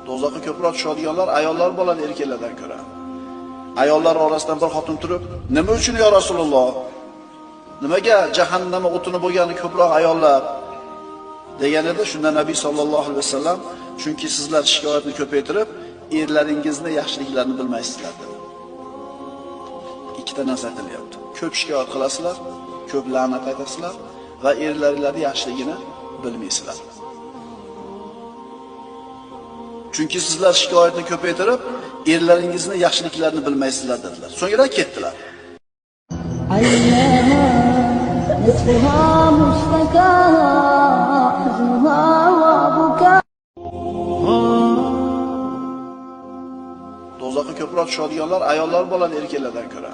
Do'zaxga ko'proq tushadiganlar ayollar bo'ladi erkaklardan ko'ra. Ayollar orasidan bir xotin turib, "Nima uchun yo Rasululloh? Nimaga jahannama o'tini bo'lgani ko'proq ayollar?" deganida, shunda Nabiy sallallohu alayhi vasallam, "Chunki sizlar shikoyatni ko'paytirib, erlaringizni yaxshiliklarini bilmaysizlar" dedi. Ikkita narsa aytilyapti. Ko'p shikoyat qilasizlar, ko'p la'nat aytasizlar va erlaringizni yaxshiligini bilmaysizlar. Chunki sizlar shikoyatni ko'paytirib, erlaringizni yaxshiliklarini bilmaysizlar dedilar. So'ngra ketdilar. عيناها نصفها مشتكاها حزنها وبكاها. Do'zaxga ko'proq tushadiganlar ayollar bo'ladi erkaklardan ko'ra.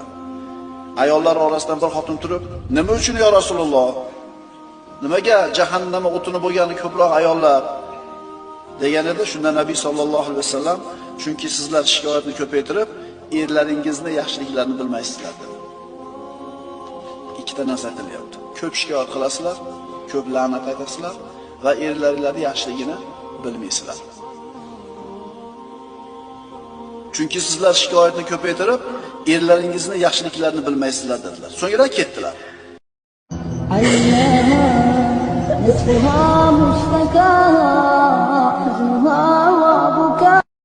Ayollar orasidan bir xotin turib, "Nima uchun yo Rasululloh? Nimaga jahannama o'tini bo'lgani ko'proq ayollar?" deganida, shunda Nabiy sallallohu alayhi vasallam, "Chunki sizlar shikoyatni ko'paytirib, erlaringizni yaxshiliklarini bilmaysizlar" dedi. Ikkita narsa aytilyapti. Ko'p shikoyat qilasizlar, ko'p la'nat aytasizlar va erlaringizni yaxshiligini bilmaysizlar. Chunki sizlar shikoyatni ko'paytirib, erlaringizni yaxshiliklarini bilmaysizlar dedilar. So'ngra ketdilar. عيناها نصفها